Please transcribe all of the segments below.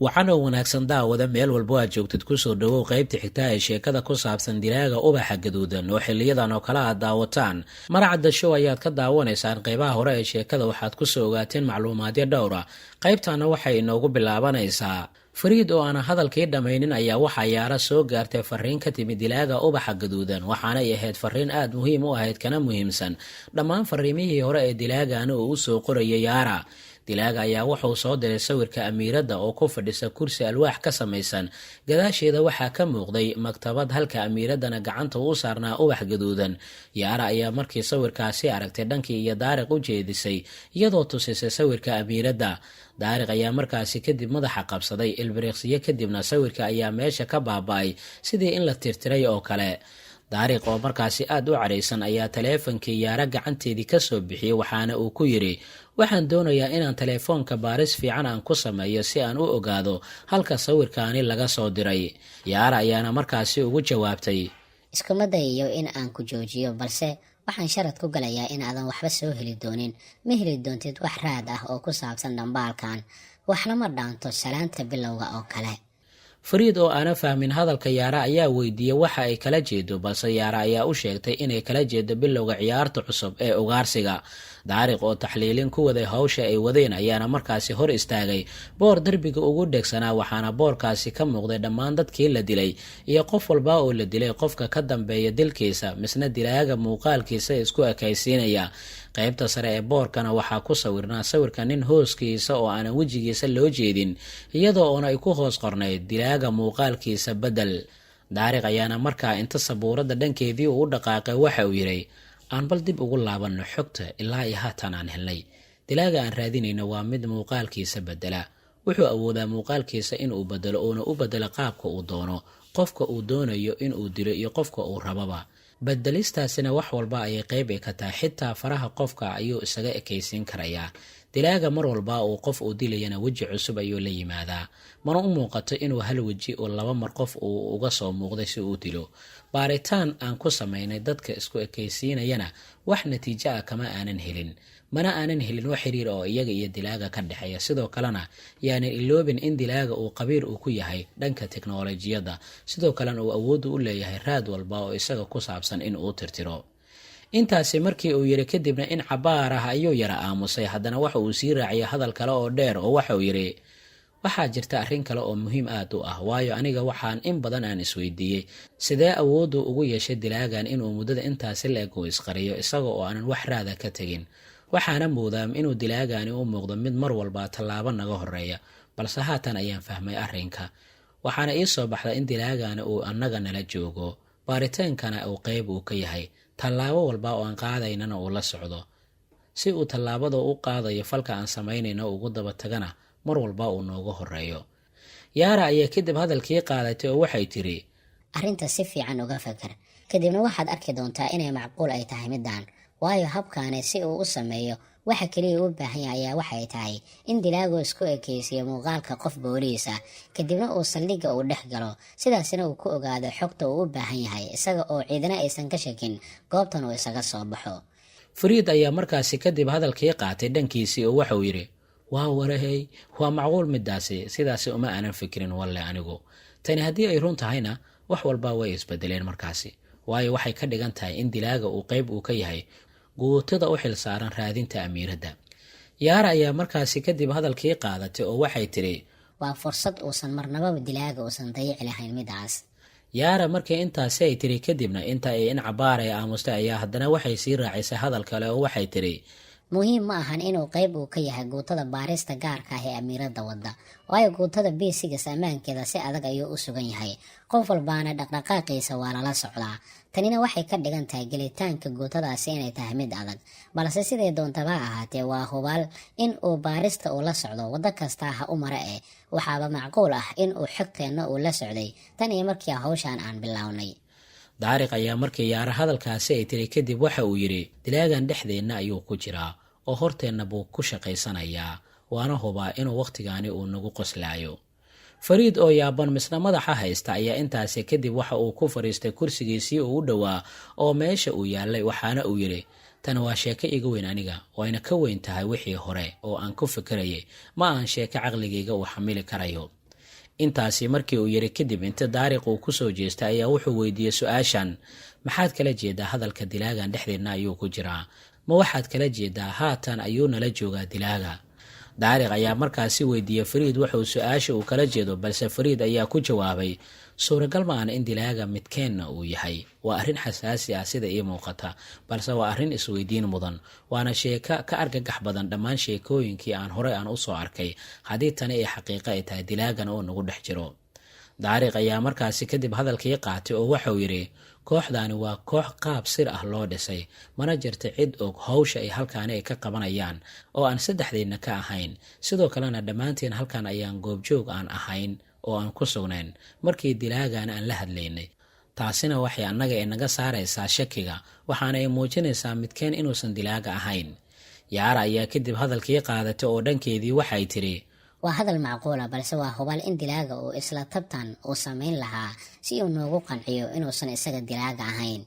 Wacan oo wanaagsan daawada, meel walbo aad joogtid, kusoo dhowow qaybta xigta ee sheekada ku saabsan Dilaaga Ubaxa Gaduudan oo xiliyadan oo kale aad daawataan. Maracadda Show ayaad ka daawanaysaan. Qaybaha hore ee sheekada waxaad kusoo ogaateen macluumaadyo dhowra. Qaybtana waxay inoogu bilaabanaysaa Fariid oo aanan hadalkii dhammaynin ayaa waxaa Yaara soo gaartay fariin ka timid Dilaaga Ubaxa Gaduudan. Waxaanay ahayd fariin aad muhiim u ahayd, kana muhiimsan dhammaan fariimihii hore ee dilaagana uu usoo qorayay Yaara. Dilaaga ayaa wuxuu soo diray sawirka amiiradda oo ku fadhisa kursi alwaax ka samaysan. Gadaasheeda waxaa ka muuqday maktabad, halka amiiraddana gacanta u saarnaa ubax gaduudan. Yaara ayaa markii sawirkaasi aragtay dhankii iyo Daariq u jeedisay, iyadoo tusisay sawirka amiiradda. Daariq ayaa markaasi kadib madaxa qabsaday. Ilbiriqsiyo kadibna sawirka ayaa meesha ka baaba-ay, sidii in la tirtiray oo kale. Daariq oo markaasi aada u caraysan ayaa taleefonkii Yaara gacanteedii kasoo bixiyey, waxaana uu ku yidhi: "Waxaan doonayaa inaan teleefoonka baaris fiican aan ku sameeyo si aan u ogaado halka sawirkaani laga soo diray." Yaara ayaana markaasi ugu jawaabtay: "Iskuma dayayo in aan ku joojiyo, balse waxaan sharad ku galayaa in aadan waxba soo heli doonin. Ma heli doontid wax raad ah oo ku saabsan dhambaalkan. Waxna ma dhaanto salaanta bilowga oo kale." Fariid oo aana fahmin hadalka Yaara ayaa weydiiyey waxa ay kala jeedo, balse Yaara ayaa u sheegtay inay kala jeedo bilowga ciyaarta cusub ee ugaarsiga. Daariq oo taxliilin ku waday hawsha ay wadeen ayaana markaasi hor istaagay boor derbiga ugu dhegsanaa, waxaana boorkaasi ka muuqday dhammaan dadkii la dilay iyo qof walba oo la dilay qofka ka dambeeya dilkiisa, misna dilaaga muuqaalkiisa isku ekaysiinaya. Qaybta sare ee boorkana waxaa ku sawirnaa sawirka nin hooskiisa oo aanan wejigiisa loo jeedin, iyadoo oona ay ku hoos qornayd "Dilaaga muuqaalkiisa bedel". Daariq ayaana markaa inta sabuuradda dhankeedii uu u dhaqaaqay waxa uu yidhi: "Aan bal dib ugu laabanno xogta ilaa iyo haatan aan helnay. Dilaaga aan raadinayno waa mid muuqaalkiisa bedela. Wuxuu awoodaa muuqaalkiisa inuu bedelo, uuna u bedelo qaabka uu doono, qofka uu doonayo inuu dilo iyo qofka uu rababa. Bedelistaasina wax walba ayay qeyb ay ka tahay, xitaa faraha qofka ayuu isaga ekaysiin karayaa. Dilaaga mar walba uu qof uu dilayana weji cusub ayuu la yimaadaa, mana u muuqato inuu hal weji oo laba mar qof uu uga soo muuqday si uu dilo. Baaritaan aan ku samaynay dadka isku ekaysiinayana wax natiijo ah kama aanan helin, mana aanan helin wax xiriir oo iyaga iyo dilaaga ka dhexeeya. Sidoo kalena yaanan iloobin in dilaaga uu qabiir uu ku yahay dhanka teknolojiyadda, sidoo kalena uu awooddu u leeyahay raad walba oo isaga ku saabsan in uu tirtiro." Intaasi markii uu yidhi kadibna in cabaar ah ayuu yara aamusay. Haddana waxa uu sii raaciyay hadal kale oo dheer, oo waxa uu yidhi: "Waxaa jirta arrin kale oo muhiim aad u ah, waayo aniga waxaan in badan aan isweydiiyey sidee awooddu ugu yeeshay dilaagan inuu muddada intaasi la-eg uu isqariyo isaga oo aanan wax raada ka tegin. Waxaana moodaa inuu dilaagani u muuqdo mid mar walba tallaabo naga horeeya, balse haatan ayaan fahmay arrinka. Waxaana ii soo baxda in dilaagani uu annaga nala joogo, baaritaankana uu qeyb uu ka yahay, tallaabo walba oo aan qaadaynana uu la socdo, si uu tallaabada u qaadayo falka aan samaynayno ugu daba tagana mar walba uu nooga horeeyo." Yaara ayaa kadib hadalkii qaadatay oo waxay tiri: "Arrinta si fiican uga fakar, kadibna waxaad arki doontaa inay macquul ay tahay middan, waayo habkaani si uu u sameeyo waxa keliya u baahan yahay ayaa waxay tahay in dilaagu isku ekeysiiyo muuqaalka qof booliis ah, kadibna uu saldhigga uu dhex galo, sidaasina uu ku ogaado xogta uu u baahan yahay, isaga oo ciidana aysan ka shakin goobtan uu isaga soo baxo." Fariid ayaa markaasi kadib hadalkii qaatay dhankiisii oo waxauu yidhi: "Waa warahey, waa macquul midaasi. Sidaasi uma aanan fikirin walle anigu. Tani haddii ay run tahayna wax walba way isbedeleen markaasi, waayo waxay ka dhigan tahay in dilaaga uu qeyb uu ka yahay guutada u xil saaran raadinta amiiradda." Yaara ayaa markaasi kadib hadalkii qaadatay oo waxay tidhi: "Waa fursad uusan marnababa dilaaga uusan dayici lahayn midaas." Yaara markii intaasi ay tiri kadibna inta ay in cabaaray aamustay ayaa haddana waxay sii raacisay hadal kale oo waxay tidhi: "Muhiim ma ahan inuu qayb uu ka yahay guutada baarista gaarka ah ee amiiradda wadda, waayo guutada B6 ammaankeeda si adag ayuu u sugan yahay, qof walbaana dhaqdhaqaaqiisa waa lala socdaa. Tanina waxay ka dhigan tahay gelitaanka guutadaasi inay tahay mid adag. Balse siday doontaba ha ahaatee, waa hubaal in uu baarista uu la socdo waddo kastaa ha u mara eh. Waxaaba macquul ah in uu xogteenna uu la socday tan iyo markii hawshan aan bilownay." Daariq ayaa markii Yaara hadalkaasi ay tiri kadib waxa uu yidhi: "Dilaagan dhexdeenna ayuu ku jiraa oo horteenna buu ku shaqaysanayaa, waana hubaa inuu wakhtigaani uu nagu qoslaayo." Fariid oo yaaban misna madaxa haysta ayaa intaasi kadib waxa uu ku fadhiistay kursigiisii uu u dhowaa oo meesha uu yaallay, waxaana uu yidhi: "Tani waa sheeko iga weyn aniga, wayna ka weyn tahay wixii hore oo aan ku fikirayay. Ma ahan sheeko caqligayga uu xamili karayo." Intaasi markii uu yidhi kadib, inta Daariq uu kusoo jeestay ayaa wuxuu weydiiyey su-aashan: "Maxaad kala jeedaa hadalka dilaagan dhexdeenna ayuu ku jiraa? Ma waxaad kala jeedaa haatan ayuu nala joogaa dilaaga?" Daariq ayaa markaasi weydiiyey Fariid wuxuu su-aasha uu kala jeedo, balse Fariid ayaa ku jawaabay: "Suuragal ma ana in dilaaga midkeenna uu yahay. Waa arrin xasaasi ah sida ii muuqata, balse waa arrin isweydiin mudan, waana sheeko ka argagax badan dhammaan sheekooyinkii aan horey aan usoo arkay, haddii tani ay xaqiiqo ay tahay dilaagana oo nagu dhex jiro." Daariq ayaa markaasi kadib hadalkii qaatay oo waxauu yidhi: "Kooxdaani waa koox qaab sir ah loo dhisay, mana jirta cid og howsha ay halkaani ay ka qabanayaan oo aan saddexdeenna ka ahayn. Sidoo kalena dhammaanteen halkan ayaan goobjoog aan ahayn oo aan ku sugnayn markii dilaagan aan la hadlaynay. Taasina waxay annaga inaga saaraysaa shakiga, waxaana ay muujinaysaa midkeen inuusan dilaaga ahayn." Yaara ayaa kadib hadalkii qaadatay oo dhankeedii waxay tidhi: "Waa hadal macquula, balse waa hubaal in dilaaga uu isla tabtan uu samayn lahaa si uu noogu qanciyo inuusan isaga dilaaga ahayn."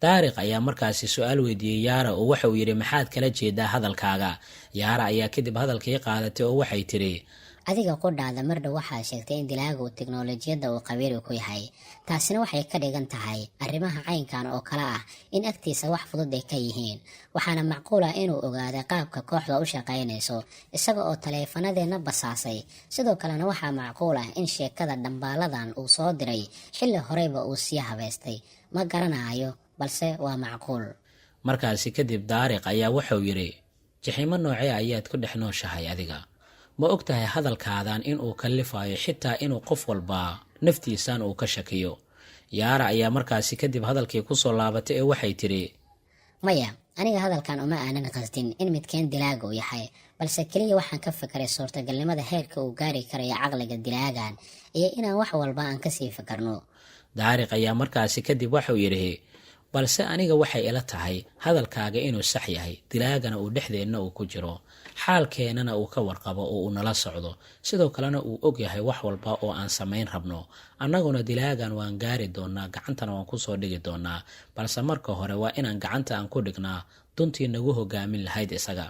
Daariq ayaa markaasi su-aal weydiiyey Yaara oo waxauu yidhi: "Maxaad kala jeedaa hadalkaaga?" Yaara ayaa kadib hadalkii qaadatay oo waxay tidhi: "Adiga qudhaada mardhow waxaad sheegtay in dilaagu tiknolojiyadda uu qabiili ku yahay. Taasina waxay ka dhigan tahay arrimaha caynkan oo kale ah in agtiisa wax fudud ay ka yihiin. Waxaana macquul ah inuu ogaaday qaabka kooxda u shaqaynayso isaga oo taleefanadeenna basaasay. Sidoo kalena waxaa macquul ah in sheekada dhambaaladan uu soo diray xilli horeyba uu sii habaystay. Ma garanayo, balse waa macquul." Markaasi kadib Daariq ayaa wuxuu yidhi: "Jaxiimo noocee ayaad ku dhex nooshahay adiga? Ma og tahay hadalkaadan inuu kallifayo xitaa inuu qof walbaa naftiisan uu ka shakiyo?" Yaara ayaa markaasi kadib hadalkii kusoo laabatay ee waxay tidhi: "Maya, aniga hadalkan uma aanan qasdin in midkeen dilaaga uu yahay, balse keliya waxaan ka fikiray suurtagalnimada heerka uu gaari karayo caqliga dilaagan iyo inaan wax walba aan kasii fikirno." Daariq ayaa markaasi kadib waxuu yidhi: "Balse aniga waxay ila tahay hadalkaaga inuu sax yahay, dilaagana uu dhexdeenna uu ku jiro, xaalkeennana uu ka warqabo oo uu nala socdo, sidoo kalena uu og yahay wax walba oo aan samayn rabno. Annaguna dilaagan waan gaari doonaa, gacantana waan kusoo dhigi doonaa, balse marka hore waa inaan gacanta aan ku dhignaa duntii nagu hogaamin lahayd isaga."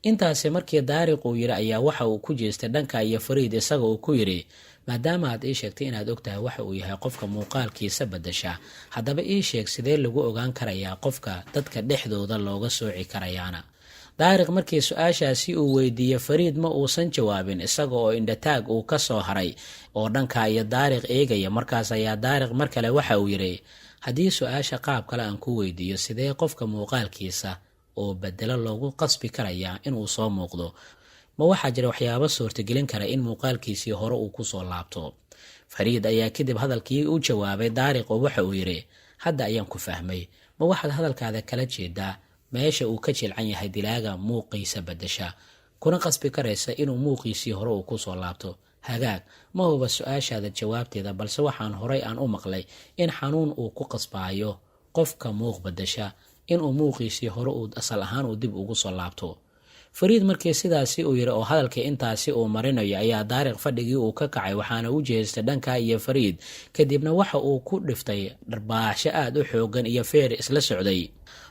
Intaasi markii Daariq uu yidhi ayaa waxa uu ku jeestay dhanka iyo Fariid, isaga uu ku yidhi: "Maadaama aad ii sheegtay inaad og tahay waxa uu yahay qofka muuqaalkiisa badasha, haddaba ii sheeg, sidee lagu ogaan karayaa qofka dadka dhexdooda looga sooci karayaana?" Daariq markii su-aashaasi uu weydiiyey Fariid ma uusan jawaabin, isaga oo indhataag uu ka soo haray oo dhanka iyo Daariq eegaya. Markaas ayaa Daariq mar kale waxa uu yidhi: "Haddii su-aasha qaab kale aan ku weydiiyo, sidee qofka muuqaalkiisa oo bedelo loogu qasbi karayaa inuu soo muuqdo? Ma waxaa jira waxyaabo suurtagelin kara in muuqaalkiisii hore uu kusoo laabto?" Fariid ayaa kadib hadalkii u jawaabay Daariq oo waxa uu yidhi: "Hadda ayaan ku fahmay. Ma waxaad hadalkaada kala jeedaa meesha uu ka jilcan yahay dilaaga muuqiisa badasha, kuna qasbi karaysa inuu muuqiisii hore uu kusoo laabto? Hagaag, ma huba su-aashaada jawaabteeda, balse waxaan horay aan u maqlay in xanuun uu ku qasbaayo qofka muuq badasha inuu muuqiisii hore uu asal ahaan uu dib ugu soo laabto." Fariid markii sidaasi uu yidhi oo hadalkii intaasi uu marinayo ayaa Daariq fadhigii uu ka kacay, waxaana u jeestay dhanka iyo Fariid, kadibna waxa uu ku dhiftay dharbaaxsho aada u xoogan iyo feer isla socday,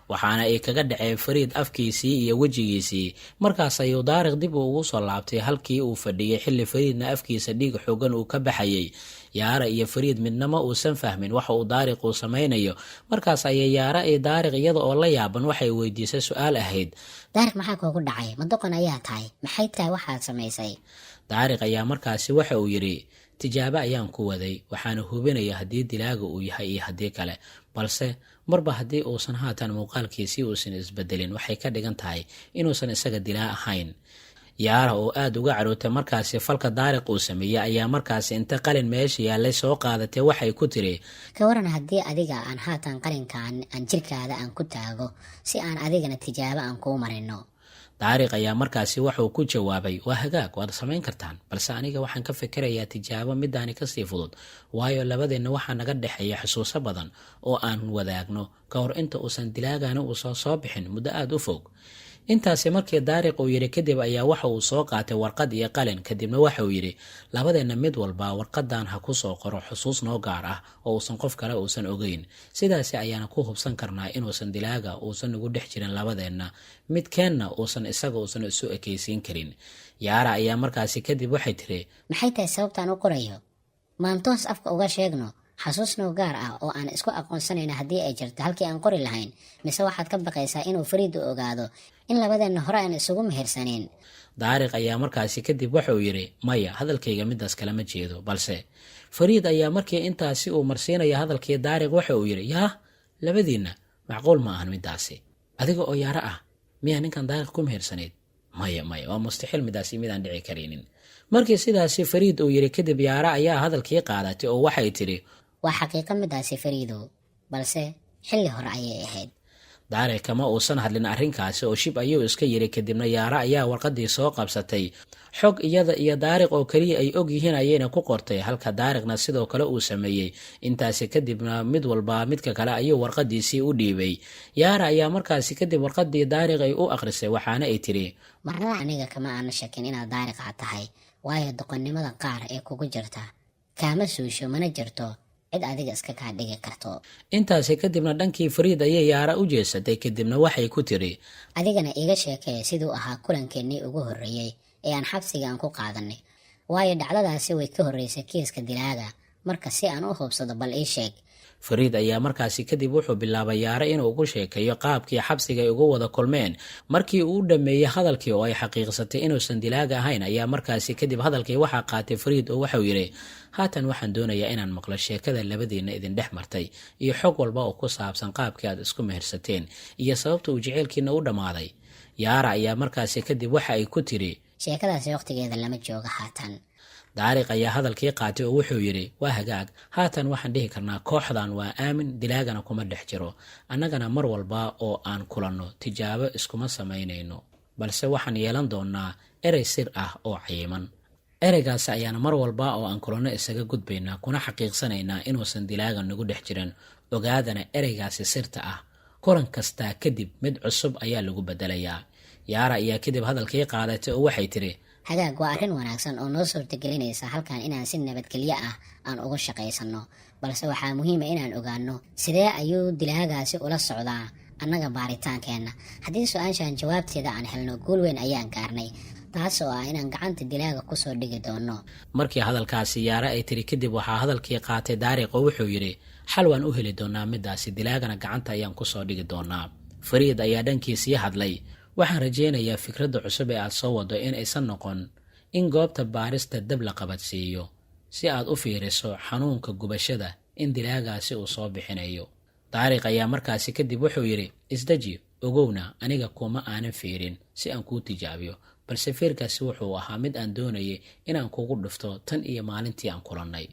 waxaana ay kaga dhaceen Fariid afkiisii iyo wejigiisii. Markaas ayuu Daariq dib ugu soo laabtay halkii uu fadhiyey, xilli Fariidna afkiisa dhiig xoogan uu ka baxayay. Yaara iyo Fariid midna ma uusan fahmin waxa uu Daariq uu samaynayo. Markaas ayay Yaara iyo Daariq iyada oo la yaaban waxay weydiisay su-aal ahayd: "Daariq, maxaa kuugu dhacay? Ma doqon ayaa tahay? Maxay tahay waxaad samaysay?" Daariq ayaa markaasi waxa uu yidhi: "Tijaabo ayaan ku waday, waxaana hubinaya haddii dilaaga uu yahay iyo haddii kale, balse marba haddii uusan haatan muuqaalkiisii uusan isbedelin, waxay ka dhigan tahay inuusan isaga dilaa ahayn." Yaara oo aada uga carootay markaasi falka Daariq uu sameeyey ayaa markaasi inta qalin meesha yaallay soo qaadatay waxay ku tiri: "Ka waran haddii adiga aan haatan qalinkan aan jirkaada aan ku taago si aan adigana tijaabo aan kuu marino?" Daariq ayaa markaasi wuxuu ku jawaabay: "Waa hagaag, waad samayn kartaan, balse aniga waxaan ka fikirayaa tijaabo midaani kasii fudud, waayo labadeenna waxaa naga dhexeeya xusuuso badan oo aan wadaagno ka hor inta uusan dilaagani uusan soo bixin muddo aada u fog." Intaasi markii Daariq uu yidhi kadib ayaa waxa uu soo qaatay warqad iyo qalin, kadibna waxa uu yidhi: "Labadeenna mid walba warqadan ha ku soo qoro xusuus noo gaar ah oo uusan qof kale uusan ogeyn. Sidaasi ayaana ku hubsan karnaa inuusan dilaaga uusan nagu dhex jirin labadeenna, midkeenna uusan isaga uusan isu ekaysiin karin." Yaara ayaa markaasi kadib waxay tiri: "Maxay tahay sababtaan u qorayo?" Maantoos afka uga sheegno xasuusnoo gaar ah oo aan isku aqoonsanayna haddii ay jirto halkii aan qori lahayn, mise waxaad ka baqaysaa inuu Fariid u ogaado in labadeenna hore aan isugu mehersanayn? Daariq ayaa markaasi kadib wuxuu yidhi, maya, hadalkayga midaas kalama jeedo. Balse Fariid ayaa markii intaasi uu marsiinaya hadalkii Daariq waxa uu yidhi, yaah, labadiinna macquul ma ahan midaasi. Adiga oo Yaaro ah miyaa ninkan Daariq ku mehersanayd? Maya, maya, waa mustaxiil midaasi, midaan dhici karaynin. Markii sidaasi Fariid uu yidhi kadib, Yaaro ayaa hadalkii qaadatay oo waxay tidhi, waa xaqiiqo midaasi, Fariidow, balse xilli hore ayay ahayd. Daariq kama uusan hadlin arrinkaasi oo shib ayuu iska yidhi. Kadibna Yaaro ayaa warqadii soo qabsatay. Xog iyada iyo Daariq oo keliya ay og yihiin ayayna ku qortay, halka Daariqna sidoo kale uu sameeyey. Intaasi kadibna mid walba midka kale ayuu warqadiisii u dhiibay. Yaara ayaa markaasi kadib warqadii Daariq ay u akhrisay, waxaana ay tidhi, marnaba aniga kama aana shakin inaad Daariqa tahay, waayo doqonnimada qaar ee kugu jirta kaama suusho, mana jirto cid adiga iska kaa dhigi karto. Intaasi kadibna dhankii Fariid ayay Yaara u jeesatay, kadibna waxay ku tiri, adigana iiga sheekee siduu ahaa kulankeenii ugu horreeyey ee aan xabsiga aan ku qaadanay, waayo dhacdadaasi way ka horreysay kiiska dilaaga. Marka si aan u hubsado, bal ii sheeg. Fariid ayaa markaasi kadib wuxuu bilaabay Yaare inuu ugu sheekeeyo qaabkii xabsiga ay ugu wada kulmeen. Markii uu dhammeeyey hadalkii oo ay xaqiiqsatay inuusan dilaaga ahayn, ayaa markaasi kadib hadalkii waxaa qaatay Fariid oo waxau yidhi, haatan waxaan doonayaa inaan maqlo sheekada labadiinna idin dhex martay iyo xog walba oo ku saabsan qaabkii aad isku mehersateen iyo sababta uu jaceylkiina u dhammaaday. Yaara ayaa markaasi kadib waxa ay ku tiri, sheekadaasi waqtigeeda lama jooga haatan. Daariq ayaa hadalkii qaatay oo wuxuu yidhi, waa hagaag, haatan waxaan dhihi karnaa kooxdan waa aamin, dilaagana kuma dhex jiro. Annagana mar walba oo aan kulanno tijaabo iskuma samaynayno, balse waxaan yeelan doonaa erey sir ah oo cayiman. Ereygaasi ayaana mar walba oo aan kulanno isaga gudbaynaa, kuna xaqiiqsanaynaa inuusan dilaaga nagu dhex jirin. Ogaadana, ereygaasi sirta ah kulan kastaa kadib mid cusub ayaa lagu bedelayaa. Yaara ayaa kadib hadalkii qaadatay oo waxay tidhi, hagaag, waa arrin wanaagsan oo noo suurtagelinaysa halkan inaan si nabadgelyo ah aan uga shaqaysanno, balse waxaa muhiima inaan ogaano sidee ayuu dilaagaasi ula socdaa annaga baaritaankeenna. Haddii su-aashan jawaabteeda aan helno, guul weyn ayaan gaarnay, taas oo ah inaan gacanta dilaaga kusoo dhigi doono. Markii hadalkaasi Yaare ay tiri kadib, waxaa hadalkii qaatay Daariq oo wuxuu yidhi, xal waan u heli doonaa midaasi, dilaagana gacanta ayaan kusoo dhigi doonaa. Fariid ayaa dhankiisii hadlay, waxaan rajaynayaa fikradda cusub ee aad soo wado in aysan noqon in goobta baarista dab la qabadsiiyo si aad u fiiriso xanuunka gubashada in dilaagaasi uu soo bixinayo. Daariq ayaa markaasi kadib wuxuu yidhi, isdeji, ogowna aniga kuma aanan fiirin si aan kuu tijaabiyo, balse fiirkaasi wuxuu ahaa mid aan doonayay inaan kugu dhufto tan iyo maalintii aan kulannay.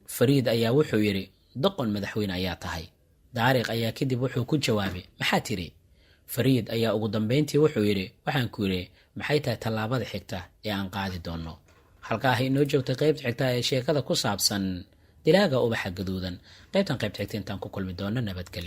Fariid ayaa wuxuu yidhi, doqon madaxweyne ayaa tahay. Daariq ayaa kadib wuxuu ku jawaabay, maxaa tidhi? Fariid ayaa ugu dambayntii wuxuu yidhi, waxaan ku yidhi, maxay tahay tallaabada xigta ee aan qaadi doonno? Halka ah inoo joogta qaybta xigta ee sheekada ku saabsan dilaaga ubaxa gaduudan. Qaybtan qaybta xigta intaan ku kulmi doono, nabadgelyo.